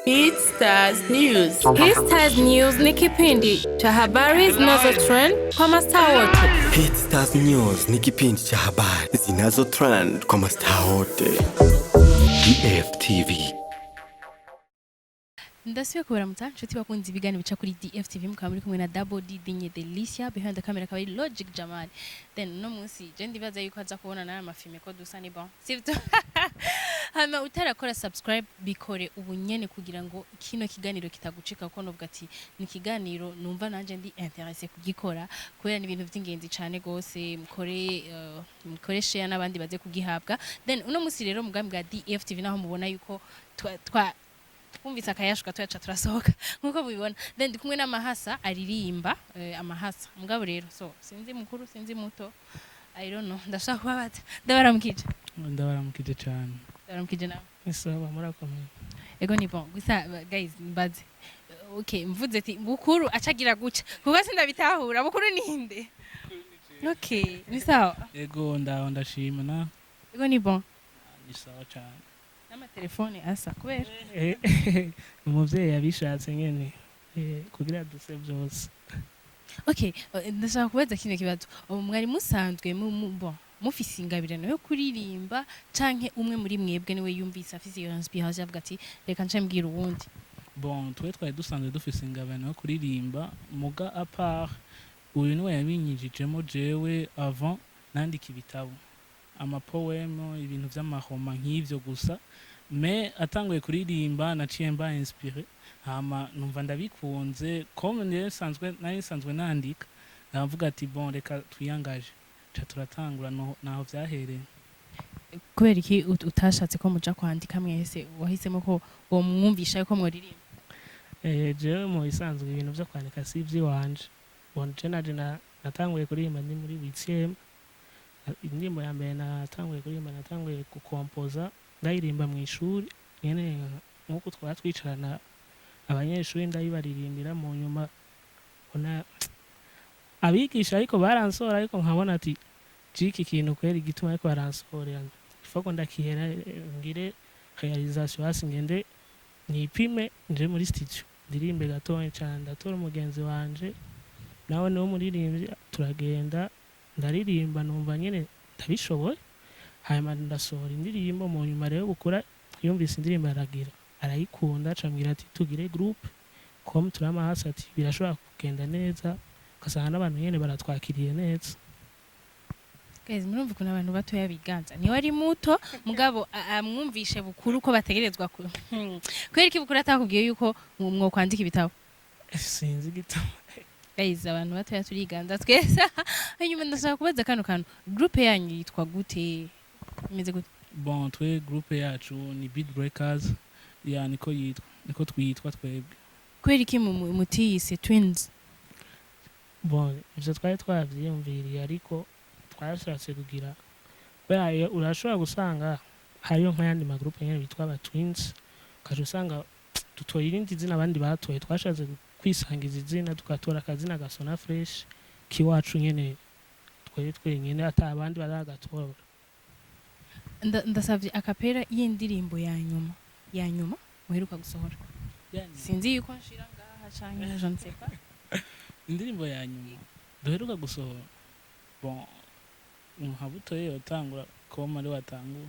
Hit Stars News. Hit Stars News ni kipindi cha habari zinazo trend kwa mastaa wote. Hit Stars News ni kipindi cha habari zinazo trend kwa mastaa wote. DFTV. Ndasubiye kubaramutsa, nshuti bakunzi ibiganiro bica kuri DFTV. Mukaba muri kumwe na Double D Dinye Delicia, behind the camera akaba ari Logic Jamal. Then uno munsi je ndibaza yuko aza kubona n'aya mafilme ko dusa, ni bon, sivyo? Hama utarakora subscribe, bikore ubu nyene kugira ngo kino kiganiro kitagucika, kuko novuga ati ni ikiganiro numva nanje ndi intéressé kugikora kubera ni ibintu vy'ingenzi cane gose. Mukore share n'abandi baze kugihabwa. Then uno munsi rero mugambi bwa DFTV, naho mubona yuko twa twumvise akayashuka, tuyaca turasohoka nkuko mubibona. Then ndi kumwe n'amahasa aririmba, amahasa mugabo rero so sinzi mukuru, sinzi muto, I don't know. Ndashaka kubabaza. Ndabaramukije. Ndabaramukije cyane. Ndabaramukije nawe. Isawa, murakomeye? Ego, ni bon. Gusa guys, mbaze. Okay, mvuze ati bukuru acagira guca kuko sindabitahura. Bukuru ninde? Okay, ni sawa? Ego, ndaho, ndashima na. Ego, ni bon. Ni sawa cyane. N'amatelefone asa kubera Umuvyeyi yabishatse nyene, kugira duse byose. Okay, ndashaka kubaza kino kibazo. Ubu mwari musanzwe bon, mufise ingabirano yo kuririmba, canke umwe muri mwebwe niwe yumvise afise iyo inspiration avuga ati reka nce mbwira uwundi? Bon, twe twari dusanzwe dufise ingabano yo kuririmba, muga à part uyu niwe yabinyinjijemo. Jewe avant nandika ibitabo, amapoème, ibintu vy'amahoma nk'ivyo gusa. Mais atanguye kuririmba naciye mba inspiré, hama numva ndabikunze. Comme nari nsanzwe nandika, ndavuga ati bon, reka twiyangaje, ca turatangura. Naho vyahereye. Kubera iki utashatse ko muja kwandika mwese, wahisemo ko uwo mwumvisha yuko mworirimba? Jewe mu bisanzwe ibintu vyo kwandika si ivy'iwanje. Bon, je naje natanguye kuririmba ndi muri huitième. Indirimbo ya mbere natanguye kuririmba, natanguye gukompoza ndayirimba mu ishuri nyene, nk'uko twaba twicarana abanyeshuri ndayibaririmbira. Mu nyuma mbona abigisha ariko baransohora, ariko nkabona ati jiki kintu kweri igituma ariko baransohorera ifoko ndakihera, ngire réalisation hasi, ngende nipime nje muri studio ndirimbe gatoya cane. Ndatora umugenzi wanje, nawe niwe muririmbyi, turagenda ndaririmba, numva nyene ndabishoboye, hanyuma ndasohora indirimbo. Mu nyuma rero bukura yumvise indirimbo aragira arayikunda, acambwira ati tugire groupe comme turamahasi, ati birashobora kugenda neza, ugasanga n'abantu nyene baratwakiriye neza. Guys, murumva ukuntu abantu batoya biganza. Niwe ari muto, mugabo amwumvishe bukuru ko bategerezwa ku kubera iki bukuru atakubwiye yuko mwokwandika ibitabo? Sinzi igituma. Guys, abantu batoya turiganza twese. Hanyuma ndashaka kubaza kano kantu: groupe yanyu yitwa gute, imeze gute? Bon, twe groupe yacu ni Beat Breakers ya, niko yitwa, niko twitwa twebwe. Kubera iki mutiyise Twins? Bon, ivyo twari twavyiyumviriye, ariko twashatse kugira kubera iyo urashobora gusanga hariyo nk'ayandi magroupe nyene bitwa aba Twins, ukaca usanga dutoye irindi zina abandi batoye. Twashatse kwisangiza izina, tugatora akazina gasona fresh kiwacu nyene, twebwe twenyene, ata abandi baragatora. Ndasavye a cappella y'indirimbo ya nyuma ya nyuma muheruka gusohora. Sinzi yuko nshira ngaha canke je ne sais pas. Indirimbo ya nyuma duheruka gusohora, bon, nka butoye yotangura koma ari watangura.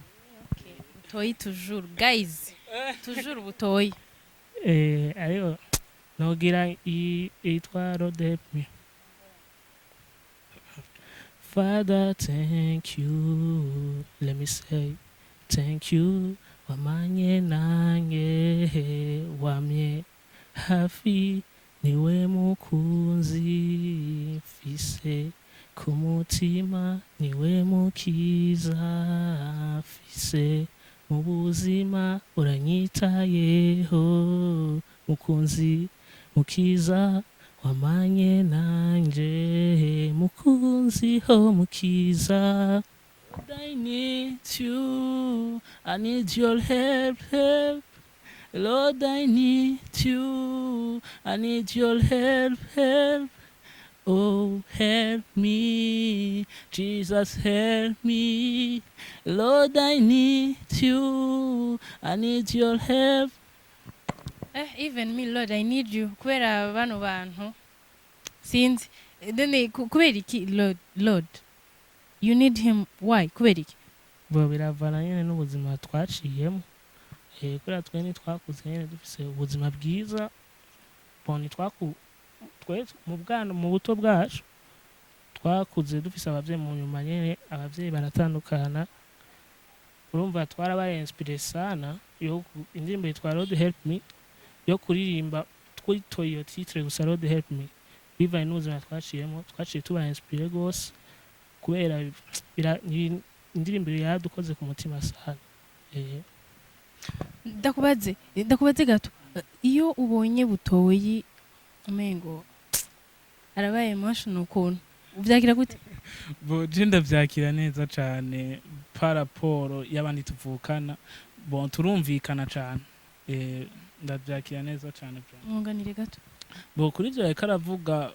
Okay. Butoyi toujours, guys, toujours butoyi. Ariko nogira yitwa Lord Help Me. Father, thank you, let me say thank you. Wamanye nange, wamye hafi, niwe mukunzi mfise ku mutima, niwe mukiza mfise mu buzima, uranyitayeho mukunzi, mukiza, wamanye nanje, mukunzi ho mukiza. I need you, I need your help, help. Lord, I need you, I need your help, help. Oh, help me, Jesus, help me. Lord, I need you, I need your help. Even me, Lord, I need you, kubera bano bantu sinzi. Then kubera iki, Lord, Lord, you need him, why? Kubera iki? Bo biravana nyene n'ubuzima twaciyemo. Kubera twe ntitwakuze nyene dufise ubuzima bwiza. Bon, ntitwaku twe mu bwana, mu buto bwacu twakuze dufise abavyeyi, mu nyuma nyene abavyeyi baratandukana. Urumva twarabaye inspiré sana yo indirimbo yitwa Lord Help Me, yo kuririmba twitoye iyo titre gusa, Lord Help Me, bivanye n'ubuzima twaciyemo, twaciye tuba inspiré gose kubera indirimbo yaradukoze ku mutima sana. Ndakubaze gato. Iyo ubonye Butoyi umengo arabaye emotional ukuntu, uvyakira gute? Bon, je ndavyakira neza cane par rapport y'abandi tuvukana. Bon, turumvikana cane. Ndavyakira neza cane vraiment. Mwunganire gato. Bon, kuri ivyo yariko aravuga,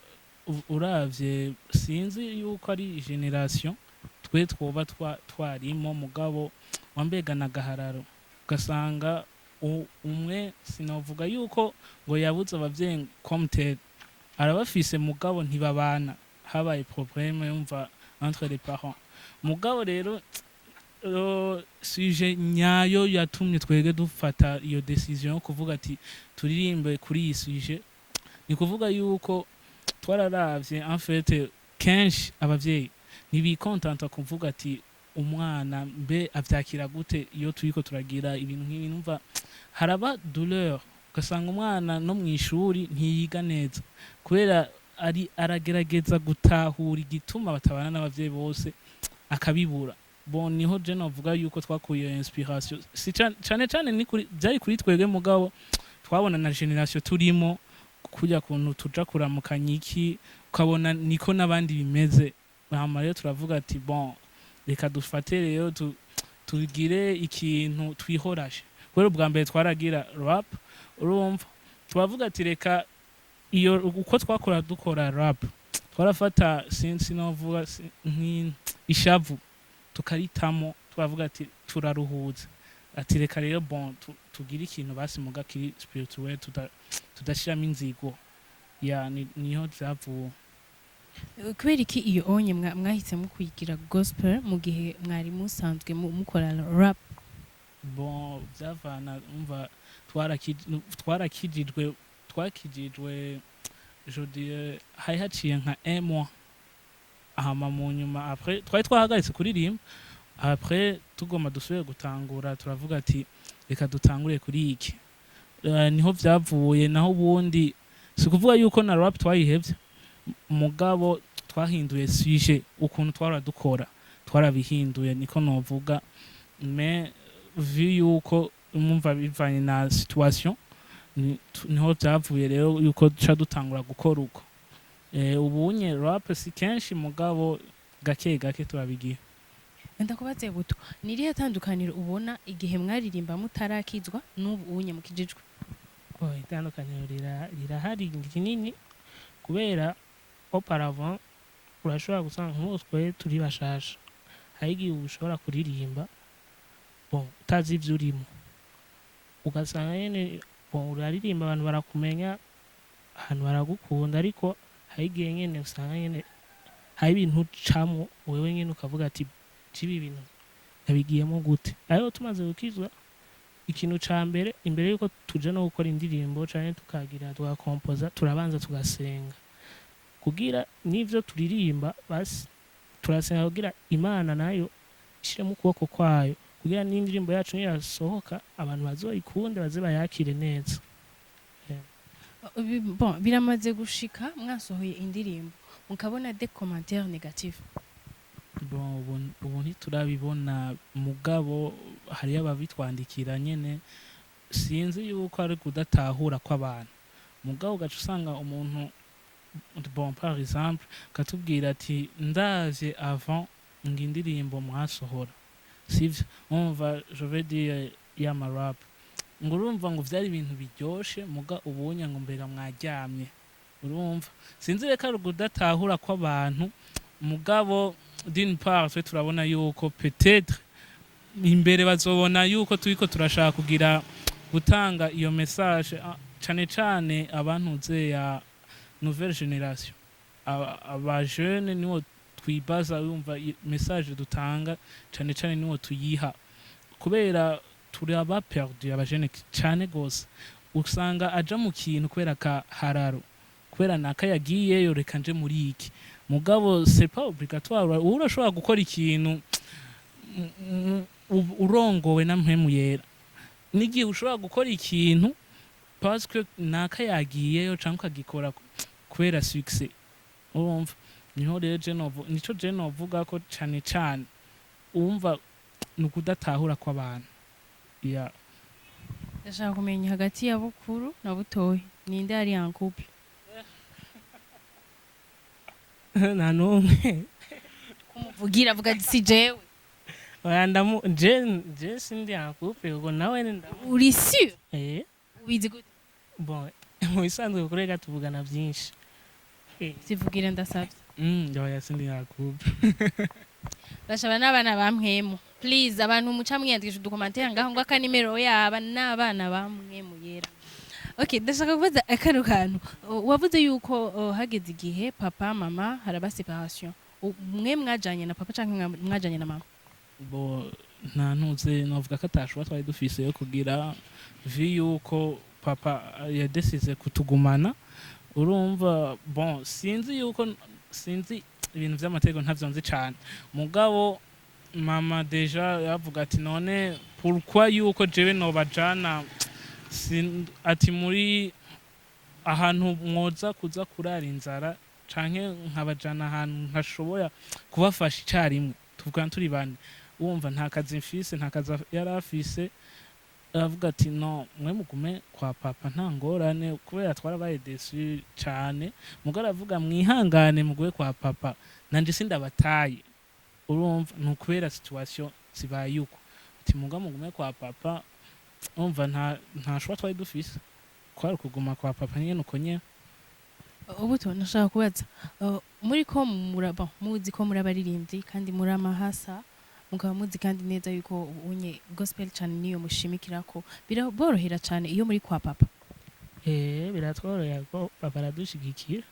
uravye sinzi yuko ari génération twe twoba twarimo, mugabo wambega na gahararo, ugasanga umwe sinovuga yuko ngo yabuze abavyeyi comme tel, arabafise mugabo ntibabana, habaye problème yumva entre les parents. Mugabo rero sujet nyayo yatumye twege dufata iyo décision yo kuvuga ati turirimbe kuri iyi sujet, ni kuvuga yuko twararavye en fait kenshi abavyeyi ntibikontanta kuvuga ati umwana mbe avyakira gute iyo turiko turagira ibintu nk'ibi. Numva haraba douleur, ugasanga umwana no mw'ishuri ntiyiga neza kubera ari aragerageza gutahura igituma batabana n'abavyeyi bose akabibura. Bon, niho je novuga yuko twakuye iyo inspiration, si cane cane ni kuri byari kuri twebwe, mugabo twabona na génération turimo kujya kuntu tuja kuramukanya iki, ukabona niko n'abandi bimeze. Hama rero turavuga ati bon, reka dufate rero tugire ikintu twihorashe, kubera ubwa mbere twaragira rap. Urumva turavuga ati reka iyo uko twakora dukora rap, twarafata sinzi novuga ishavu tukaritamo, twavuga ati turaruhutse, ati reka rero bon tugire ikintu basi muga kiri spirituel, tudashiramo inzigo ya niho vyavuye. Kubera iki iyo onye mwahisemo kuyigira gospel mu gihe mwari musanzwe mukora rap? Bon, vyavana umva twarakijijwe, twakijijwe je dirais hari haciye nka un mois. Hama mu nyuma après twari twahagaritse kuririmba, après tugomba dusubire gutangura, turavuga ati reka dutangure kuri iki. Niho vyavuye. Naho ubundi si kuvuga yuko na rap twayihevye, mugabo twahinduye sujet, ukuntu twara dukora twarabihinduye, niko novuga. Mais vu yuko umva bivanye na situation niho vyavuye rero yuko duca dutangura gukora uko. Ubunye rap si kenshi, mugabo gake gake turabigira. Ndakubaze buto, ni irihe tandukaniro ubona igihe mwaririmba mutarakizwa n'ubu unye mukijijwe? Oh, itandukaniro rirahari rinini, kubera auparavant urashobora gusanga nk'ubu twe turi bashasha, hari igihe ushobora kuririmba, bon, utazi ivyo urimo, ugasanga nyene, bon, uraririmba abantu barakumenya, ahantu baragukunda, ariko hari igihe nyene usanga nyene hari ibintu ucamwo wewe nyene ukavuga ati jibi ibintu nabigiyemo gute? Ariko tumaze gukizwa, ikintu ca mbere imbere yuko tuja no gukora indirimbo canke tukagira tugakompoza, turabanza tugasenga kugira n'ivyo turirimba, basi turasenga kugira Imana nayo ishiremo ukuboko kwayo, kugira n'indirimbo yacu niyasohoka abantu bazoyikunde, baze bayakire neza. Bon, biramaze gushika mwasohoye indirimbo mukabona des commentaires négatifs? Bon, ubu ntiturabibona, mugabo hariyo ababitwandikira nyene. Sinzi yuko ari kudatahura kw'abantu, mugabo ugaca usanga umuntu, bon, par exemple katubwira ati ndavye avant ngo indirimbo mwasohora, sivyo, umva, je veux dire y'ama rap, ngo urumva ngo vyari ibintu biryoshe, muga ubunya ngo mbega mwaryamye. Urumva sinzi reka ari ukudatahura kw'abantu, mugabo d'une part twe turabona yuko peut-être imbere bazobona yuko turiko turashaka kugira Gutanga iyo message, cane cane abantuze ya nouvelle génération, aba jeune, niwo twibaza. Yumva message dutanga cane cane niwo tuyiha, kubera turaba perdu abajene cane gose. Usanga aja mu kintu kubera ka hararo, kubera naka yagiyeyo, reka nje muri iki. Mugabo c'est pas obligatoire. Wowe urashobora gukora ikintu urongowe na Mpwemu Yera, n'igihe ushobora gukora ikintu parce que naka yagiyeyo, canke ukagikora kubera succès. Urumva, niho rero nico je novuga ko cane cane umva ni ukudatahura kw'abantu ya. Ndashaka kumenya, hagati ya Bukuru na Butoyi, ninde ari en couple? Nta n'umwe. Kumuvugira, avuga ati si jewe. Oya, je sindi en couple, ubwo nawe ndamu. Uri sûr? Eh. Ubizi gute? Bon, mu bisanzwe kurega tuvugana byinshi. Sivugire, ndasavye. Oya, sindi en couple. Bashaba n'abana ba Mpwemu. Please, abantu muca mwiyandikisha udukomantere ngaho ngo akanimero yaba n'abana ba Mpwemu Yera. Okay, ndashaka kubaza akano kantu. Wavuze yuko hageze igihe papa mama haraba séparation. Mwe mwajanye na papa canke mwajanye na mama? Bo, nta ntuze novuga ko atashuba twari dufise yo kugira vi yuko papa yadesize kutugumana. Urumva, bon, sinzi yuko, sinzi ibintu vy'amategeko, ntavyo nzi cane. Mugabo mama déjà yavuga ati none pourquoi yuko jewe nobajana, ati muri ahantu mwoza kuza kurara inzara, canke nkabajana ahantu ntashobora kubafasha icarimwe, tuvugana turi bane. Wumva nta kazi mfise, nta kazi yari afise. Aravuga ati no, mwe mugume kwa papa, nta ngorane, kubera twarabaye déçus cane. Mugabo aravuga mwihangane, mugume kwa papa, nanje sindabataye. Urumva, ni ukubera situation zibaye uko, ati muga mugume kwa papa. Urumva, nta choix twari dufise, kwari kuguma kwa papa nyene, uko nyene. Ubuto, ndashaka kubaza, muri ko muraba muzi ko muri abaririmbyi kandi muri amahasa, mukaba muzi kandi neza yuko unye gospel cyane niyo mushimikirako, biraborohera cyane iyo muri kwa papa? Biratworohera ko papa aradushigikira.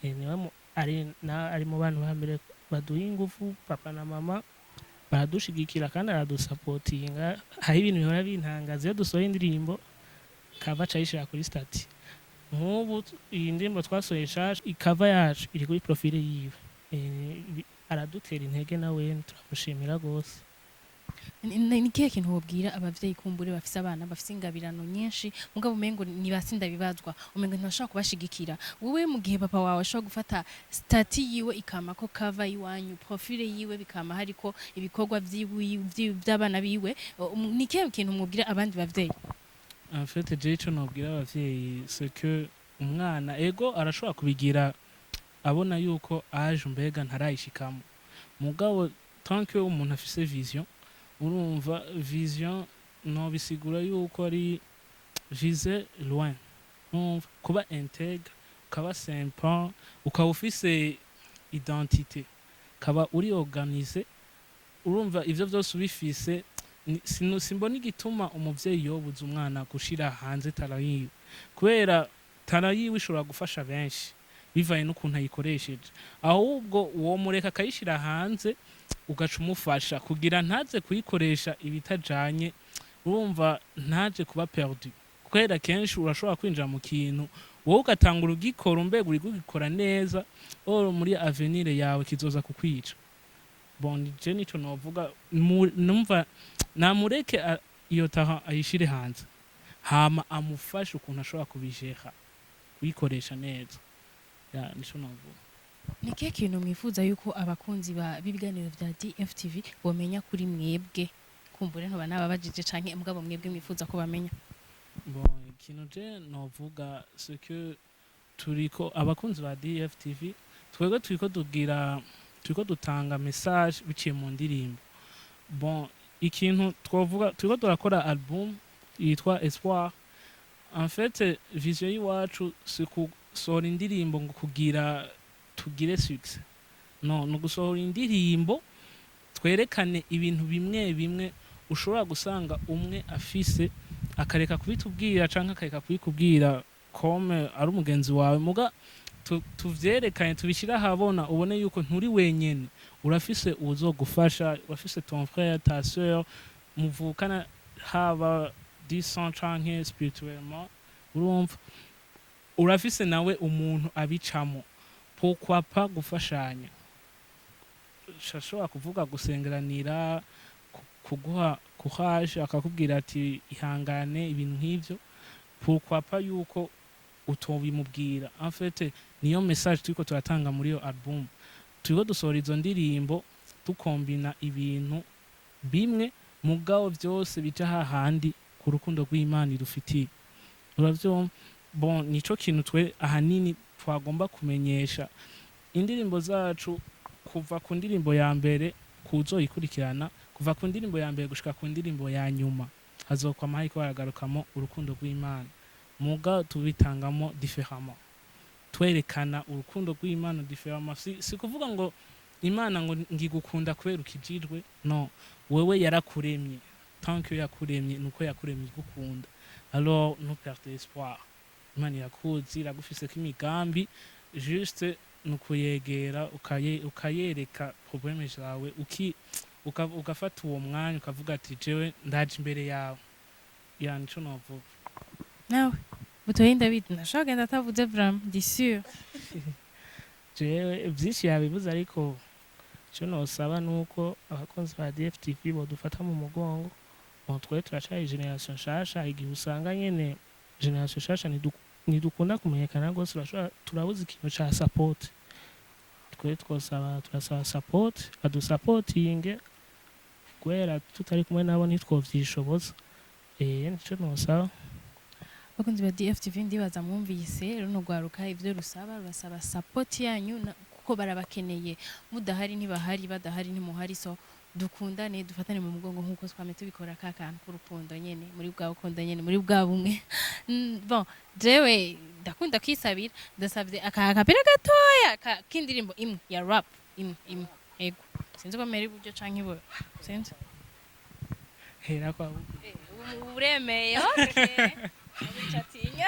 Niwe ari na ari mu bantu ba mbere baduha ingufu. Papa na mama baradushigikira kandi aradusapotinga. Hari ibintu bihora bintangaza, iyo dusohoye indirimbo cover acayishira kuri statut. Nk'ubu iyi ndirimbo twasohoye nshasha, i cover yacu iri kuri profile yiwe. Aradutera intege, nawe turamushimira gose. Ni kihe kintu wobwira abavyeyi kumbure bafise abana bafise ingabirano nyinshi, mugabo umengo ni basinda bibazwa, umengo ntibashobora kubashigikira? Wowe mu gihe papa wawe ashobora gufata statut yiwe ikama ko cover yiwanyu, profile yiwe bikama hariko ibikorwa vyiwe vy'abana biwe, ni kihe kintu mwobwira abandi bavyeyi? En fait, je ico nobwira abavyeyi, c'est que umwana ego arashobora kubigira abona yuko aje mbega ntarayishikamo. Mugabo tant que umuntu afise vision, urumva, vision no bisigura yuko ari viser loin. Urumva, kuba intègre, ukaba sympa, ukaba ufise identité, ukaba uri organisé, urumva ivyo vyose ubifise, simbona igituma umuvyeyi yobuza umwana gushira hanze talent yiwe, kubera talent yiwe ishobora gufasha benshi bivanye n'ukuntu ayikoresheje. Ahubwo uwo mureka akayishira hanze, ugaca umufasha kugira ntaze kuyikoresha ibitajanye, urumva, ntaje kuba perdu. Kubera kenshi urashobora kwinjira mu kintu, wowe ugatangura ugikora umbega uri kugikora neza, or muri avenir yawe kizoza kukwica. Bon, je nico novuga. Numva namureke iyo talent ayishire hanze, hama amufashe ukuntu ashobora kubijera, kuyikoresha neza. Ya, nico novuga. Ni kihe kintu mwifuza yuko abakunzi b'ibiganiro vya DFTV bomenya kuri mwebwe? Kumbure ntoba nababajije, canke mugabo mwebwe mwifuza ko bamenya. Bon, ikintu je novuga, c'est que turiko, abakunzi ba DFTV, twebwe turiko tugira, turiko dutanga message biciye mu ndirimbo. Bon, ikintu twovuga, turiko turakora album yitwa Espoir. En fait, vision y'iwacu si gusohora indirimbo ngo kugira tugire succès, no ni ugusohora indirimbo twerekane ibintu bimwe bimwe ushobora gusanga umwe afise. Akareka kubitubwira canke akareka kubikubwira comme ari umugenzi wawe, muga tuvyerekane, tubishyire ahabona, ubone yuko nturi wenyene, urafise uwuzogufasha, urafise ton frère, ta sœur muvukana, haba du sang canke spirituellement. Urumva, urafise nawe umuntu abicamo. Pourquoi pas gufashanya? Shashobora kuvuga gusengeranira, kuguha courage, akakubwira ati ihangane, ibintu nk'ivyo. Pourquoi pas yuko utobimubwira? En fait, niyo message turiko turatanga muri iyo album. Turiko dusohora izo ndirimbo, dukombina ibintu bimwe, mugabo vyose bija hahandi ku rukundo rw'Imana idufitiye, uravyumva? Bon, nico kintu twe ahanini twagomba kumenyesha. Indirimbo zacu, kuva ku ndirimbo ya mbere kuzoyikurikirana, kuva ku ndirimbo ya mbere gushika ku ndirimbo ya nyuma, hazokwama hariko haragarukamo urukundo rw'Imana, muga tubitangamo différemment, twerekana urukundo rw'Imana différemment. Si kuvuga ngo Imana ngo ngigukunda kubera ukijijwe. No, wewe yarakuremye. Tant que yakuremye, nuko yakuremye igukunda. Alors ne perdez espoir, Imana irakuzi, iragufiseko imigambi. Juste nukuyegera, ukayereka problème zawe, ugafata uwo mwanya ukavuga ati jewe ndaje imbere yawe. Ya, nico novuga. Nawe Butoyi, ndabizi ntashobora kugenda atavuze, vraiment, ndi sûr. Jewe byinshi yabivuze, ariko icyo nosaba ni uko abakunzi ba DFTV bodufata mu mugongo. Bon, twe turacari génération nshasha. Igihe usanga nyene génération nshasha ntidukunda kumenyekana rwose, urashobora turabuze ikintu ca support. Twe twosaba, turasaba support, badusapotinge, kubera tutari kumwe nabo ntitwovyishoboza. Nico nosaba. Bakunzi ba DFTV, ndibaza mwumvise runo rwaruka ivyo rusaba. Rurasaba support yanyu kuko barabakeneye. Mudahari ntibahari, badahari ntimuhari. So dukundane, dufatane mu mugongo nkuko twame tubikora, ka kantu k'urukundo nyene, muri bwa rukundo nyene, muri bwa bumwe. Bon, jewe ndakunda kwisabira. Ndasabye aka kapera gatoya k'indirimbo imwe ya rap, imwe imwe. Ego, sinzi ko mera iburyo canke iburyo, sinzi. Hera kwa Ubu uremeye, okay. Atinya.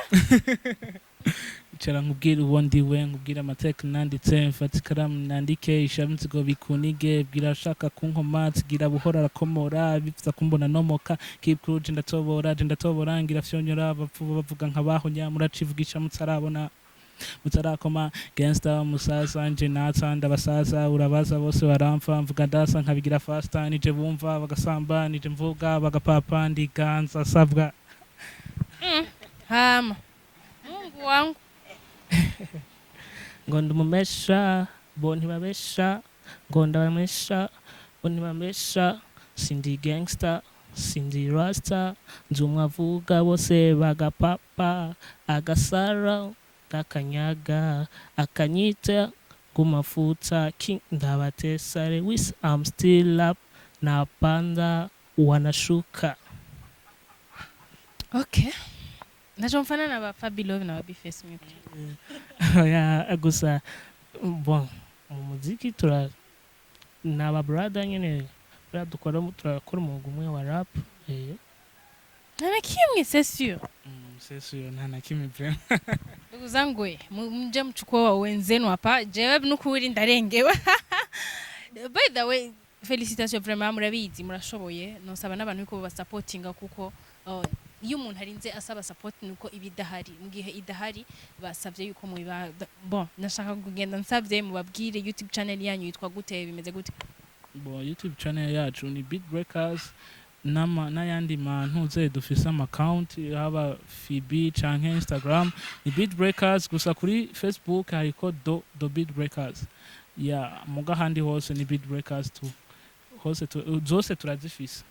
Icara nkubwire uwo ndiwe, nkubwire amateka nanditse, mfata ikaramu nandike ishamitsi bikunige, bwira ashaka kunkoma tsigira buhora arakomora, bipfa kumbona nomoka, keep cool, je ndatobora, je ndatobora, ngira fyonyora bapfu bavuga nkabahonya, muracivugisha mutarabona, mutarakoma. Gangster musasa nje natsa ndabasaza, urabaza bose baramfa, mvuga ndasa nkabigira faster, nije bumva bagasamba, nije mvuga bagapapa, ndiganza sabwa. Hama Mungu wangu. Ngo ndumumesha bo ntibabesha, ngo ndabamesha bo ntibamesha, sindi gangster, sindi rasta, nzumwe avuga bose bagapapa, agasara kakanyaga akanyita kumafuta king, ndabatesa lewis, I'm still up, napanda wanashuka. Okay, naco mfana na ba Fabilove na ba Bface mwebwe. Oya, gusa bon, mu muziki tura ni aba brother nyene, buriya dukora, turakora umwuga umwe wa rap. Nta na kimwe, c'est sûr. C'est sûr, nta na kimwe vraiment. Ndugu zangu we, mje mchukue wenzenu hapa. Jewe nukuri ndarengewe. By the way, félicitations vraiment, murabizi, murashoboye. Nosaba n'abantu yuko basapotinga, kuko iyo umuntu arinze asaba support nuko iba idahari. Mu gihe idahari, basavye yuko mubiba. Bon, nashaka kugenda nsavye mubabwire YouTube channel yanyu yitwa gute, bimeze gute? Bon, YouTube channel yacu ni Beat Breakers, n'ayandi mantuze dufise ama account, haba FB canke Instagram, ni Beat Breakers. Gusa kuri Facebook hariko do Beat Breakers ya, muga ahandi hose ni Beat Breakers tu hose tu, zose turazifise.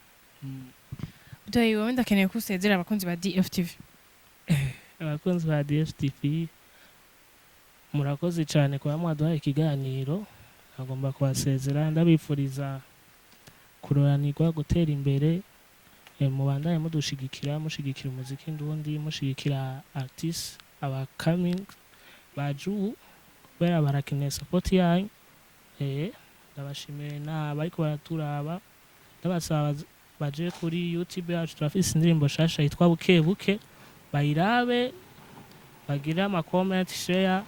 Butoyi, wowe ndakeneye ko usezera abakunzi ba DFTV. Abakunzi ba DFTV, murakoze cyane kuba mwaduhaye ikiganiro. Agomba kubasezera, ndabifuriza kuroranirwa, gutera imbere. Mubandanye mudushigikira, mushigikira umuziki ndundi, mushigikira artist aba coming baje ubu, kubera barakeneye support yanyu. Ndabashimiye n'abariko baraturaba, ndabasaba Baje kuri YouTube yacu, turafise indirimbo shasha yitwa Buke Buke, bayirabe, bagire ama comment, share,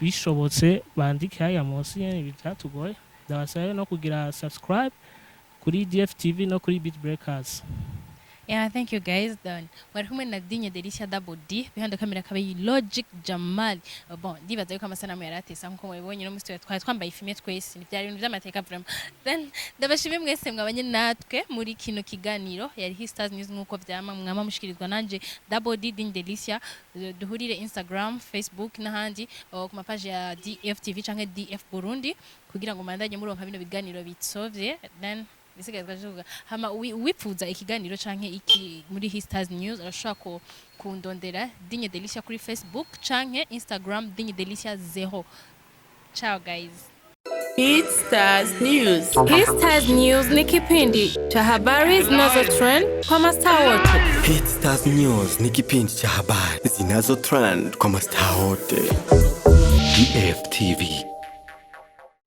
bishobotse bandike haya munsi nyene bitatugoye. Ndabasaba no kugira subscribe kuri DFTV no kuri Beat Breakers. Yeah, thank you guys. Then mwari kumwe na Dinye Delicia Double D, behind the camera akaba yi Logic Jamal. Bon, ndibaza yuko amasanamu yaratesa nkuko mubibonye no musi twari twambaye fumé twese. Ni byari ibintu by'amateka vraiment. Then ndabashimiye mwese mwabanye natwe muri kino kiganiro yari Hit Stars News, nkuko vyama mwama mushikirizwa nanje Double D Dinye Delicia. Duhurire Instagram, Facebook n'ahandi ku mapaji ya DFTV canke DF Burundi kugira ngo mandanye muronka bino biganiro bitsovye. Then bisigaye twajuga hama uwipfuza ikiganiro canke iki muri Hit Stars News arashobora kundondera Dinye Delicia kuri Facebook canke Instagram, Dinye Delicia 0. Ciao guys. Hit Stars News. Hit Stars News ni kipindi cha habari zinazo trend kwa mastaa wote. Hit Stars News ni kipindi cha habari zinazo trend kwa mastaa wote. DFTV.